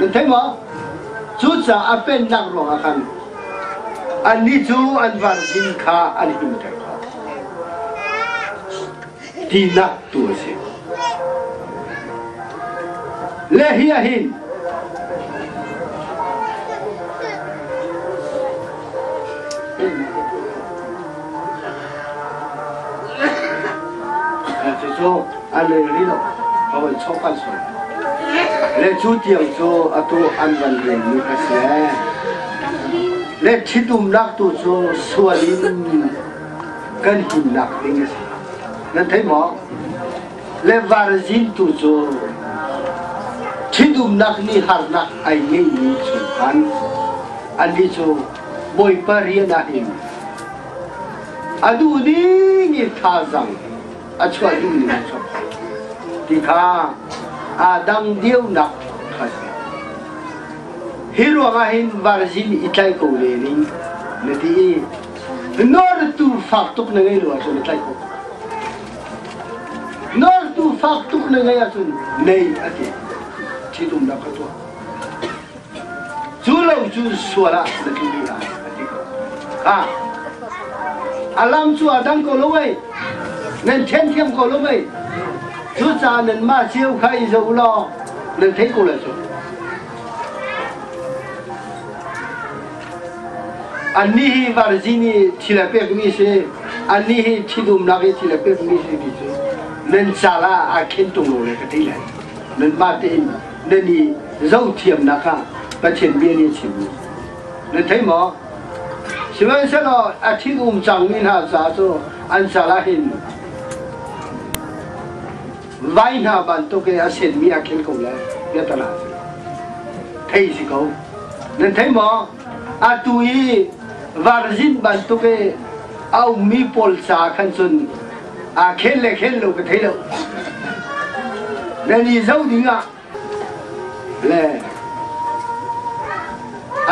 Nan thei maw? Cucaah a pennak ruangah khan annih cu an varzin kha an himter khawh. Tinak tu a si. Le hi ah hin Cucu an rel rih lo. A van chok an soi. Le cu tiang cu atu an van relmi kha si ee. Le ṭhitumnak tu cu sual in kan himnak ding a si. Nan thei maw? Le varzin tu cu ṭhitumnak nih harnak ai ngeimi chung khan annih cu Bawipa rian ah hin a duh ding in thazaang a chuah duh ning a chuak ti kha aa dang deuhnak kha si. Hi ruangah hin varzin i tlai ko le ning na ti i nawrtu fak tuk na ngei lo ahcun na tlai ko. Nawrtu fak tuk na ngei ahcun nei a ti. Ṭhitumnak ka tuah. Cu lo cu sual ah na tlu dih lai a ti ko. Kha a lam cu a dang ko lo ei. Nan then thiam ko lo mei. Cucaah nanmah cio kha i zoh law nan thei ko lai cu. Annih hi varzin i thil a pekmi si, annih hi ṭhitumnak i thil a pekmi si ti cu nan cal ah aa khen tung lo le ka thei lai. Nanmah tein nan i zohthiamnak ah Pathian bia nih a chimmi. Nan thei maw? Sihmanhsehlaw a thin-um cangmi hna ca cu an cal ah hin vai hna bantuk i a senmi a khel ko lai biatala a si. Thei si ko. Nan thei maw? Atu i varzin bantuk i a ummi pawl ca khan cun aa khel le khel lo ka thei lo. Nan i zoh ding ah le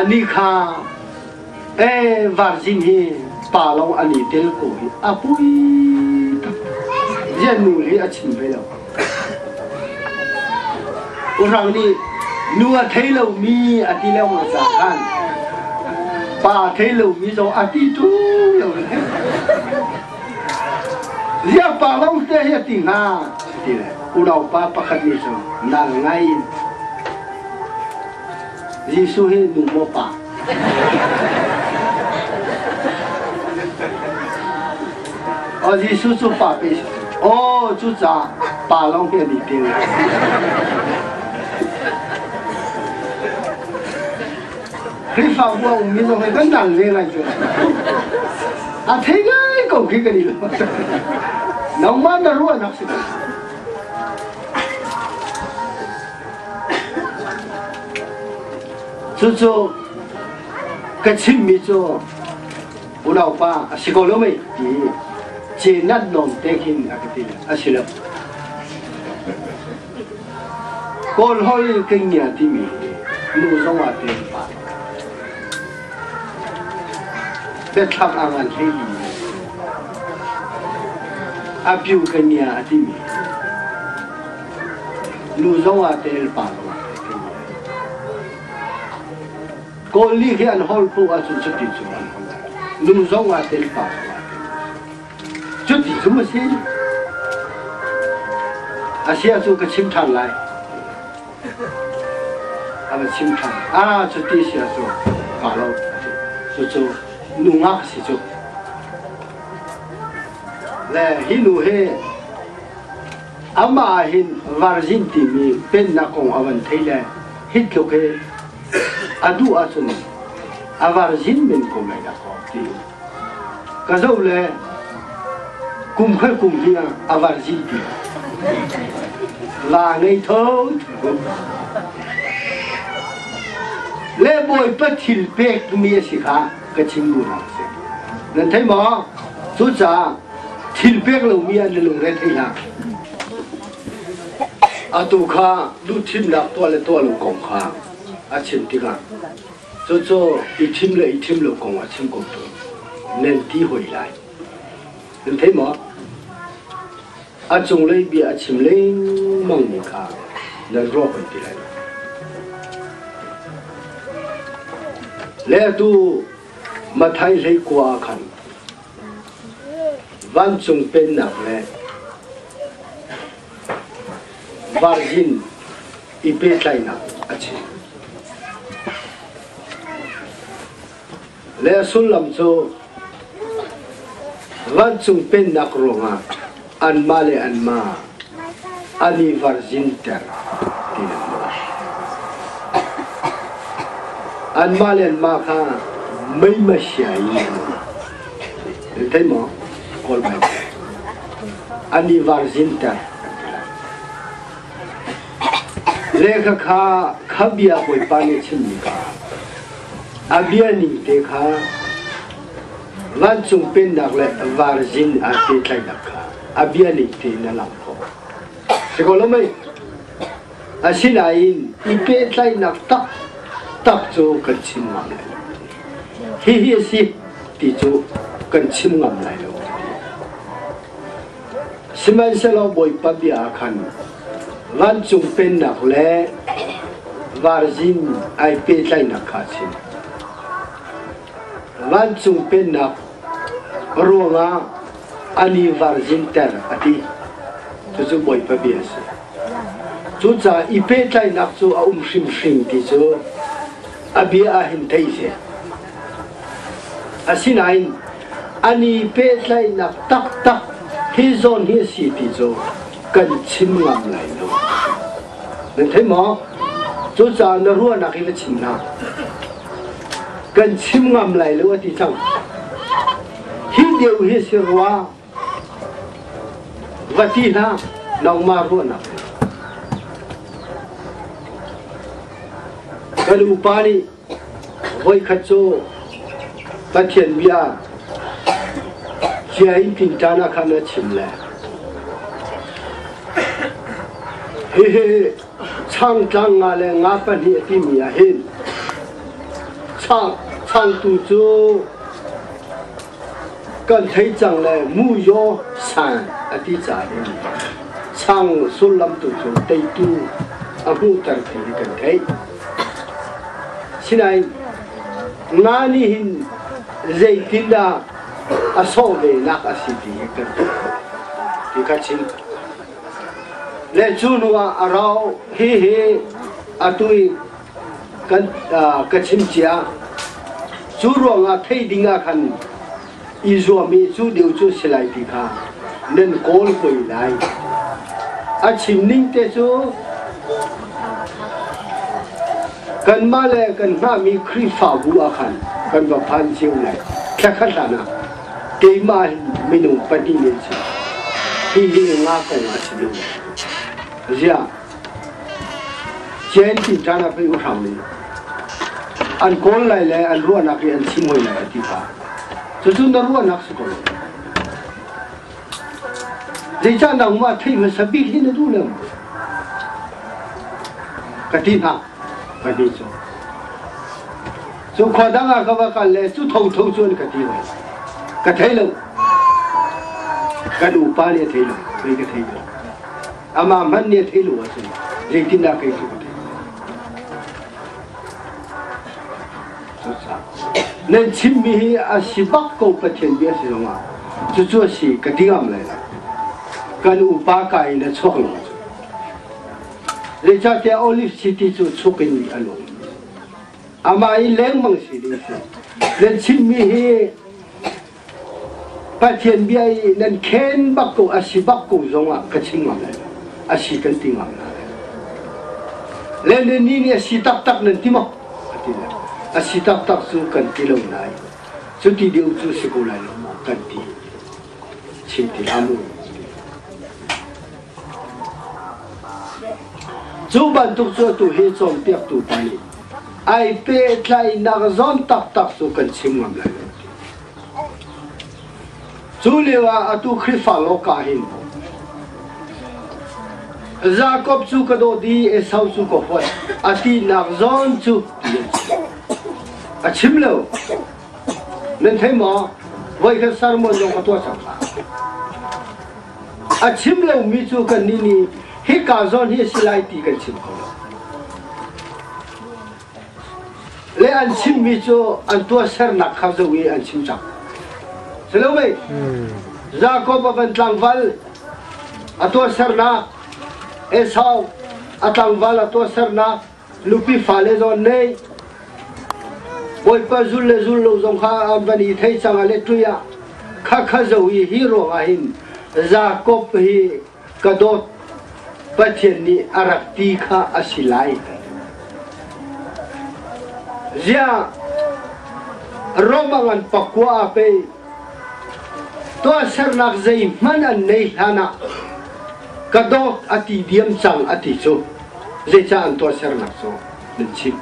anih kha e varzin hi pa lo an i tel ko hi a pui tak zian nu hi a chim ve lo urang nih nu a thei lo mi a ti lo ma ca khan pa thei lo mi zong a ti tu lo Ziah pa lo te hi a ti hnga ti le unaupa pakhat nih cun nal ngai in Jesuh hi nu maw pa? Aw Jesuh cu pa pe si. Aw cucaah pa lawng hi an i tel. Khrihfabu a ummi zong hi kan nal ve lai cu. A thei ngai ko khi kan i lo. Nangmah na ruahnak si ko. Cucu ka chimmi cu unaupa a si ko lo mei ti cenat nawn te khin a ka ti a si lo. Kawl holh in Kenya timi hi nu zong ah tel pah. Biathlam a ngan hlei mi a pyu Kenya a timi nu zong ah tel pa zong ah tel Kenya. Kawl nih hi an holh poh ahcun cuti cu an holh lai. Nu zong ah tel pa zong ah tel. Cuti cu a si. A si ahcun ka chim ṭhan lai. A va chim ṭhan. Ah, cuti si ahcun ka lo. Cucu nungak si cu. Le hi nu hi amah hin varzin timi pennak kong a van thei le hi tluk hi a duh ahcun a varzin men ko lai dah kaw ti. Ka zoh le kum khal kum hi a var zi ti. La ngei tho le Bawipa thil pek mi a si kha ka chim bu hna si. Nan thei maw? Cucaah thil pek lo mi an lungre thei hlah. Atu kha duhthimnak tuah le tuah lo kong kha a chim tikah Cucu i thim le i thim lo kong a chim ko tu nan ti hoi lai. Nan thei maw? A cunglei bia a chim lengmang mi kha nan ruah hoi ti lai lo. Le atu Mathai hlei kua ah khan vancung pennak le virgin i pehtlaihnak a chim. Le a sullam cu vancung pennak ruangah anmah le anmah an i virginter ti nan ruah. Anmah le anmah kha mei ma sia in an um. Nan thei maw? Kawl Bible. An i virginter an ti lai. Lehkha kha kha bia Bawipa nih chimmi kha a bia ning te kha vancung pennak le varzin aa pehtlaihnak kha a bia ning tein a lang khawh. Si ko lo mei? Asinain i pehtlaihnak taktak cu kan chim ngam lai lo. Hihi a si ti cu kan chim ngam lai lo. Sihmanhsehlaw Bawipa bia ah khan vancung pennak le varzin ai pehtlaihnak kha a chim. Vancung pennak ruangah an i varzinter a ti. Cucu Bawipa bia a si. Cucaah i pehtlaihnak cu a um hrimhrim ti cu a bia ah hin theih a si. Asinain an i pehtlaihnak taktak hi zawn hi a si ti cu kan chim ngam lai lo. Nan thei maw? Cucaah na ruahnak hi va chim hna. Kan chim ngam lai lo a ti cang. Hi deuh hi si rua va ti hna nangmah ruahnak. Kan upa nih Voikhat cu Pathian bia cia in tinṭan ah khan a chim le hihi changtlang nga le nga pahnih a timi ah hin changtu cu kan thei cang le mu yaw san a ti caah hin chang sullam tu cu teitu a hmuhter ti hi kan theih. Sinain nga nih hin zeitindah a sawh ve nak a si ti hi kan theih khawh ti kha chim. Le cu hnu ah a rau hi hi atu i kan ka chim cia. Cu ruangah thei ding ah khan i zuam i cu deuh cu si lai ti kha nan kawl hoi lai. A chim ning te cu kanmah le kan hngahmi Khrihfabu ah khan kan va phan cio lai. Thlakhat hlan ah keimah hin minung pahnih men si. Hi hi nga kong a si ding. Ziah Chen ti caan ah pei u hram nih an kawl lai le an ruahnak i an chim hoi lai a ti kha. Cucu na ruahnak si ko lo. Zeicah nangmah theih hmasa bik hi na duh lo? Ka ti hna, ka ti cu. Cu khua dang ah ka va kal le cu thotho cun ka ti hoi. Ka thei lo. Kan upa nih a thei lo, kei ka thei lo. Amah hmanh nih a theih lo ahcun zeitindah kei cu ka theih? Cucaah nan chimmi hi a si bak ko Pathian bia si zongah cucu a si ka ti ngam lai lo. Kan upa ka in a chuak lo ahcun. Zeicahtiah Olive City cu chuk in a lung. Amah i lengmang si ding si. Nan chimmi hi Pathian bia i nan khen bak ko a si bak ko zongah ka chim ngam lai lo. A si kan ti ngam hna lai lo. Le nan nih nih a si taktak nan ti maw? A ti le. A si taktak cu kan ti lo lai. Cuti deuh cu si ko lai lo maw kan ti. Chim ti hlah mu. Cu bantuk cu atu hi cawnpiaktu pa nih ai pehtlaihnak zawn taktak cu kan chim ngam lai lo. Cu lio ah atu Khrihfa loka hin Jakob cu ka dawt i Esau cu ka huat a tinak zawn cu a chim lo. Nan thei maw? Voikhat sermon zong ka tuah cang. A chim lomi cu kannih nih hika zawn hi a si lai ti kan chim kho lo. Le an chimmi cu an tuahsernak kha zoh i an chim cang. Si lo mei? Jakob a van tlangval a tuahsernak, Esau a tlangval a tuahsernak, nupi fale zawn nei, Bawipa zul le zul lo zong kha an van i thei cang a le tui ah kha kha zo i hi ruangah hin Jakob hi ka dawt Pathian nih a rak ti kha a si lai. Ziah Rom a ngan pakua ah pei tuahsernak zeihmanh an nei hlan ah ka dawt a ti diam cang a ti cu zeicah an tuahsernak cu nan chim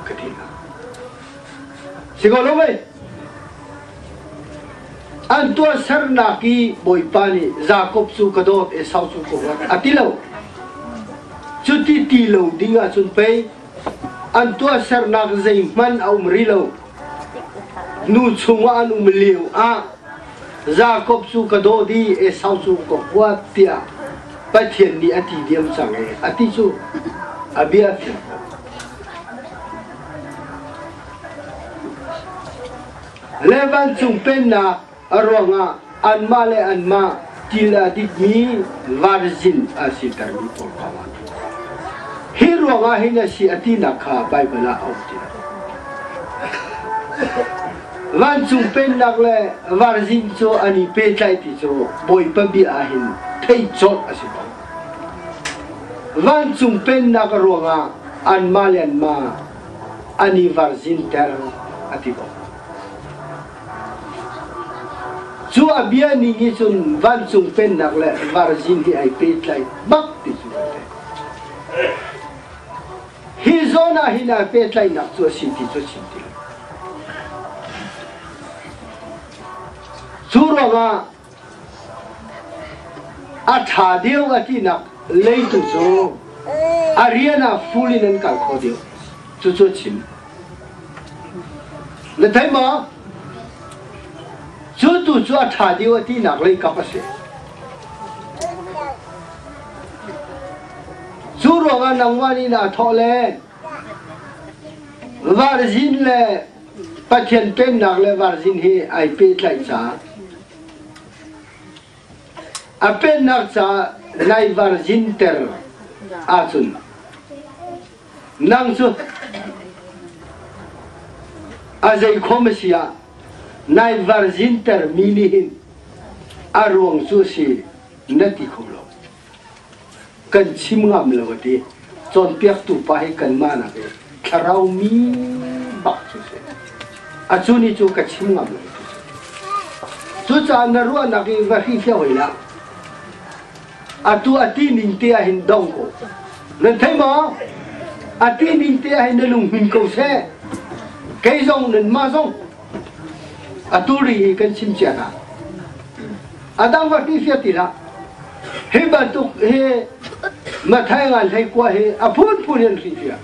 ka ti hna. Si ko lo mei? An tuahsernak i Bawipa nih Jakob cu ka dawt, Esau cu ka huat a ti lo. Cuti ti lo ding ahcun pei an tuahsernak zeihmanh a um rih lo. Nu chungah an um lio ah Jakob cu ka dawt i Esau cu ka huat tiah Pathian nih a ti diam cang e a ti cu a bia a fiang ko. Le vancung pennak a ruangah anmah le anmah til a dikmi varzin a sitermi pawl kongah hi ruangah hin a si a tinak kha Baibal ah a um ti lo. Vancung pennak le varzin cu an i pehtlaih ti cu Bawipa bia ah hin theih colh a si ko. Vancung pennak ruangah anmah le anmah an i varzinter a ti ko. Cu a bia ning hi cun vancung pennak le varzin hi ai pehtlai bak ti cu kan theih. Hi zawn ah hin ai pehtlaihnak cu a si ti cu chim ti lo. Cu ruangah A ṭha deuh a tinak leitu cu a rian ah full in an kal kho deuh. Cucu a chim. Na thei maw? Cu tu cu a ṭha deuh a tinak lei kap a si. Cu ruangah nangmah nih naa thawh le varzin le Pathian pennak le varzin hi ai pehtlaih caah A pennak caah naivar zinter ahcun nang cu a zeikhom a si ah naivar zinter mi nih hin a ruang cu a si na ti kho lo. Kan chim ngam lo a ti. Cawnpiaktu pa hi kanmah nak i thlarau mi bak cu si. A cu ni cu ka chim ngam lo. Cucaah na ruahnak i va hrihhliau hoi hlah. Atu a ti ning te ah hin dong ko. Nan thei maw? A ti ning te ah hin na lung hmin ko seh. Kei zong nanmah zong atu ri hi kan chim cia hna. A dang va hrihhliah ti hlah. Hi bantuk hi Mathai ngan hlei kua hi a phunphun in hrihhliah.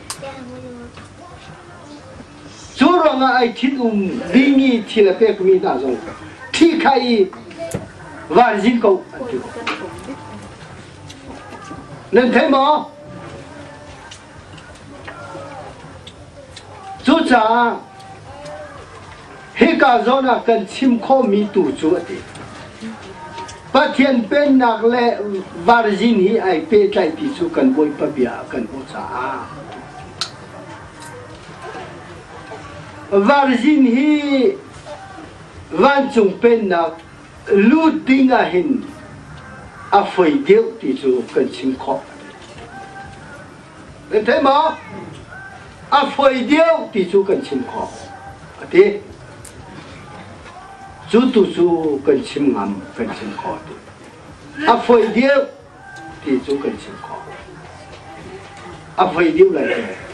Cu ruangah ai thin-um dingmi thil a pekmi hna zong thi kha i vanzin ko an ti ko. Nan thei maw? Cucaah hika zawn ah kan chim khawhmi tu cu a ti. Pathian pennak le varzin hi ai pehtlaih ti cu kan Bawipa bia ah kan hmuh caah Varzin hi vancung pennak lut ding ah hin a foi deuh ti cu kan chim khawh. Nan thei maw? A foi deuh ti cu kan chim khawh. A ti. Cu tu cu kan chim ngam, kan chim khawh ti. A foi deuh ti cu kan chim khawh. A voi deuh lai te.